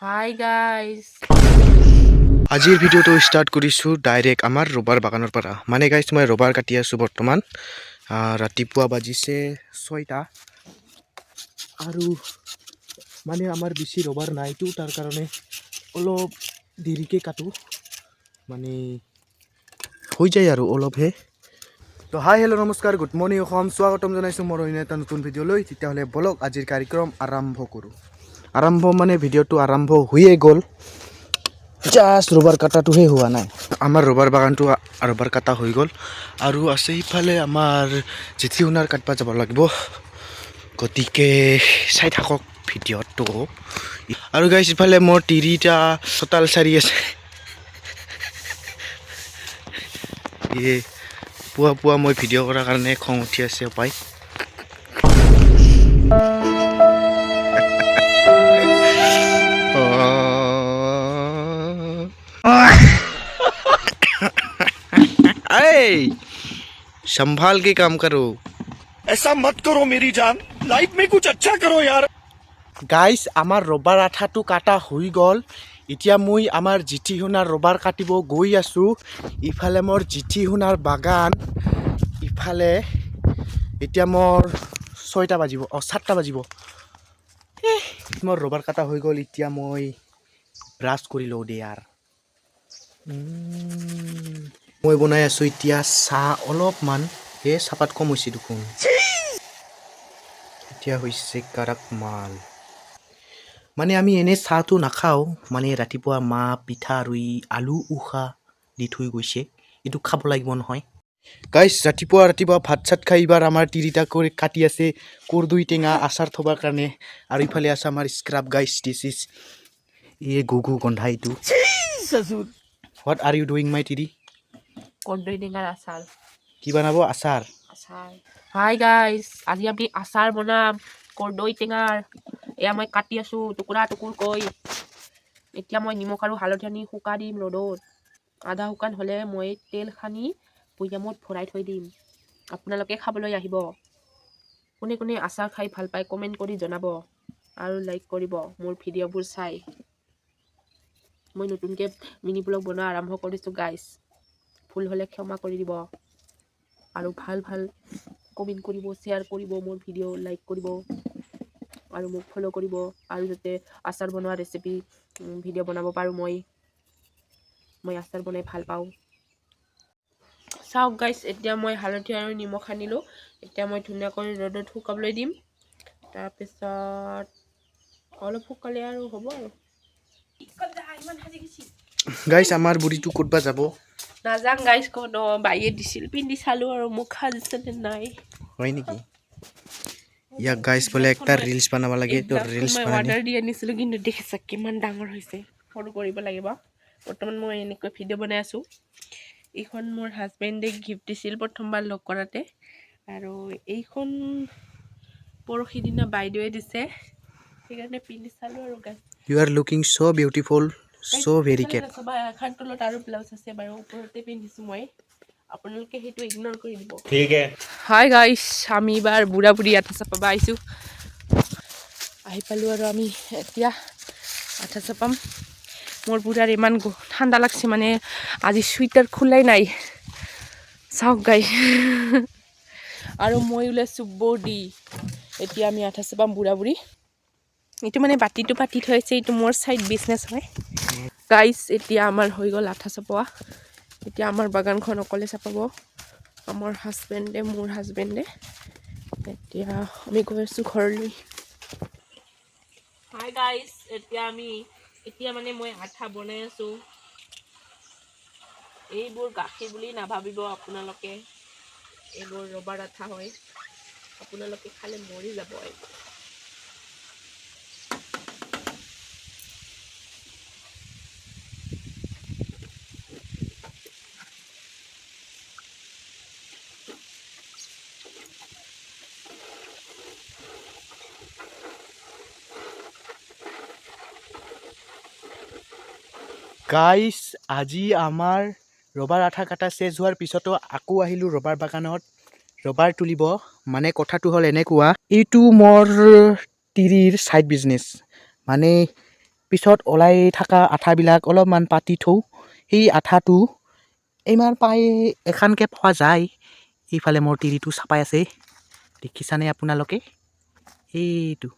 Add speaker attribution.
Speaker 1: Hi guys.
Speaker 2: আজিৰ ভিডিঅ'টো start কৰিছোঁ ডাইৰেক্ট আমাৰ ৰবাৰ বাগানৰ পৰা। মানে গাইজ, মই ৰবাৰ কাটি আছোঁ বৰ্তমান। ৰাতিপুৱা বাজিছে 6টা আৰু মানে আমাৰ বেছি ৰবাৰ নাইতো, তাৰ কাৰণে অলপ দেৰিকৈ কাটো, মানে হৈ যায় আৰু অলপহে। তো হাই, হেল্ল', নমস্কাৰ, গুড মৰ্ণিং অসম, স্বাগতম জনাইছোঁ মোৰ অন্য এটা নতুন ভিডিঅ'লৈ। তেতিয়াহ'লে বলক, আজিৰ কাৰ্যক্ৰম আৰম্ভ কৰোঁ। আৰম্ভ মানে ভিডিঅ'টো আৰম্ভ হৈয়ে গ'ল, জাষ্ট ৰবাৰ কটাটোহে হোৱা নাই। আমাৰ ৰবাৰ বাগানটো ৰবাৰ কাটা হৈ গ'ল আৰু আছে সিফালে আমাৰ জেঠী সোণাৰ কাটবা যাব লাগিব। গতিকে চাই থাকক ভিডিঅ'টো। আৰু গাইছ, ইফালে মোৰ তিৰিটা চোতাল চাৰি আছে। এই পুৱা পুৱা মই ভিডিঅ' কৰাৰ কাৰণে খং উঠি আছে পাই। ऐ, संभाल के काम करो।
Speaker 3: ऐसा मत करो मेरी जान, लाइफ में कुछ अच्छा करो यार।
Speaker 2: গাইছ, আমাৰ ৰবাৰ আঠাটো কাটা হৈ গ'ল। এতিয়া মই আমাৰ জিঠি সোণাৰ ৰবাৰ কাটিব গৈ আছোঁ। ইফালে মোৰ জিঠি সোণাৰ বাগান ইফালে। এতিয়া মোৰ 6টা বাজিব, অঁ, 7টা বাজিব। এহ, মোৰ ৰবাৰ কাটা হৈ গ'ল। এতিয়া মই ব্ৰাছ কৰি লওঁ দে ইয়াৰ। মই বনাই আছোঁ এতিয়া চাহ অলপমান। এই চাহপাত কম হৈছে দেখোন। এতিয়া হৈছে কাৰাক মাল। মানে আমি এনেই চাহটো নাখাওঁ, মানে ৰাতিপুৱা মা পিঠা আৰু ই আলু উখা দি থৈ গৈছে, এইটো খাব লাগিব নহয়। গাইছ, ৰাতিপুৱা ৰাতিপুৱা ভাত চাত খাই এইবাৰ আমাৰ তিৰিটা কৰি কাটি আছে কৰ্দৈ টেঙা আচাৰ থবৰ কাৰণে। আৰু ইফালে আছে আমাৰ স্ক্ৰাব। গাইছ, this is এই গু গু গন্ধা এইটো। What are you doing, my তিৰি?
Speaker 1: কৰ্দৈ টেঙাৰ আচাৰ।
Speaker 2: কি বনাব আচাৰ?
Speaker 1: আচাৰ। হাই গাইজ, আজি আমি আচাৰ বনাম কৰ্দৈ টেঙাৰ। এয়া মই কাটি আছোঁ টুকুৰা টুকুৰকৈ। এতিয়া মই নিমখ আৰু হালধি সানি শুকাই দিম ৰ'দত। আধা শুকান হ'লে মই তেল সানি বৈয়ামত ভৰাই থৈ দিম। আপোনালোকে খাবলৈ আহিব। কোনে কোনে আচাৰ খাই ভাল পায়, কমেণ্ট কৰি জনাব আৰু লাইক কৰিব মোৰ ভিডিঅ'বোৰ চাই। মই নতুনকৈ মিনি ব্লগ বনোৱা আৰম্ভ কৰিছোঁ গাইজ, ভুল হ'লে ক্ষমা কৰি দিব আৰু ভাল ভাল কমেণ্ট কৰিব, শ্বেয়াৰ কৰিব, মোৰ ভিডিঅ' লাইক কৰিব আৰু মোক ফ'ল' কৰিব আৰু যাতে আচাৰ বনোৱা ৰেচিপি ভিডিঅ' বনাব পাৰোঁ। মই আচাৰ বনাই ভাল পাওঁ। চাওক গাইজ, এতিয়া মই হালধি আৰু নিমখ সানিলোঁ। এতিয়া মই ধুনীয়াকৈ ৰ'দত শুকাবলৈ দিম। তাৰপিছত অলপ শুকালে আৰু হ'ব আৰু।
Speaker 2: গাইছ, আমাৰ বুঢ়ীটো ক'তবা যাব?
Speaker 1: নাযাং গাইজ ক'তো। বাইয়ে দিছিল, পিন্ধি চালোঁ আৰু মোক সাজিছেনে নাই।
Speaker 2: হয় নেকি? ইয়াক গাইছ বোলে একটা ৰিলচ বনাব লাগে।
Speaker 1: এই
Speaker 2: তো
Speaker 1: ব্লাউজখন
Speaker 2: ৰিলচ
Speaker 1: মই
Speaker 2: বনাই।
Speaker 1: অৰ্ডাৰ দি আনিছিলোঁ, কিন্তু দেখিছা কিমান ডাঙৰ হৈছে, সৰু কৰিব লাগিব। বৰ্তমান মই এনেকৈ ভিডিঅ' বনাই আছোঁ। এইখন মোৰ হাজবেণ্ডে গিফ্ট দিছিল প্ৰথমবাৰ লগ কৰাতে আৰু এইখন পৰহি দিনা বাইদেৱে দিছে, সেইকাৰণে পিন্ধি চালোঁ আৰু guys.
Speaker 2: You are looking so beautiful, so very cute.
Speaker 1: এখন তলত আৰু ব্লাউজ আছে বাৰু, ওপৰতে পিন্ধিছোঁ মই। আপোনালোকে সেইটো ইগন'ৰ কৰি দিব।
Speaker 3: ठीक है।
Speaker 1: হাই গাইছ, আমি এইবাৰ বুঢ়া বুঢ়ী আঠা চাপাব আহিছোঁ। আহি পালোঁ আৰু আমি এতিয়া আঠা চাপাম। মোৰ বুঢ়াৰ ইমান ঠাণ্ডা লাগছে, মানে আজি চুইটাৰ খোলাই নাই। চাওক গাই, আৰু মই ওলাইছোঁ বডি। এতিয়া আমি আঠা চাপাম বুঢ়া বুঢ়ী। এইটো মানে বাতিটো পাতি থৈছে, এইটো মোৰ ছাইড বিজনেছ হয়। গাইছ, এতিয়া আমাৰ হৈ গ'ল আঠা চপোৱা। এতিয়া আমাৰ বাগানখন অকলে চাপাব আমাৰ হাজবেণ্ডে, মোৰ হাজবেণ্ডে। এতিয়া আমি গৈ আছোঁ ঘৰলৈ। হাই গাইছ, এতিয়া মানে মই আঠা বনাই আছোঁ। এইবোৰ গাখীৰ বুলি নাভাবিব আপোনালোকে, এইবোৰ ৰবাৰ আঠা হয়। আপোনালোকে খালে মৰি যাব এইবোৰ।
Speaker 2: গাইছ, আজি আমাৰ ৰবাৰ আঠা কাটা চেচ হোৱাৰ পিছতো আকৌ আহিলোঁ ৰবাৰ বাগানত ৰবাৰ তুলিব। মানে কথাটো হ'ল এনেকুৱা, এইটো মোৰ তিৰিৰ ছাইড বিজনেছ। মানে পিছত ওলাই থকা আঠাবিলাক অলপমান পাতি থওঁ। সেই আঠাটো ইমান পাই এখানকৈ পোৱা যায়। এইফালে মোৰ তিৰিটো চাপাই আছে, দেখিছানে আপোনালোকে? এইটো।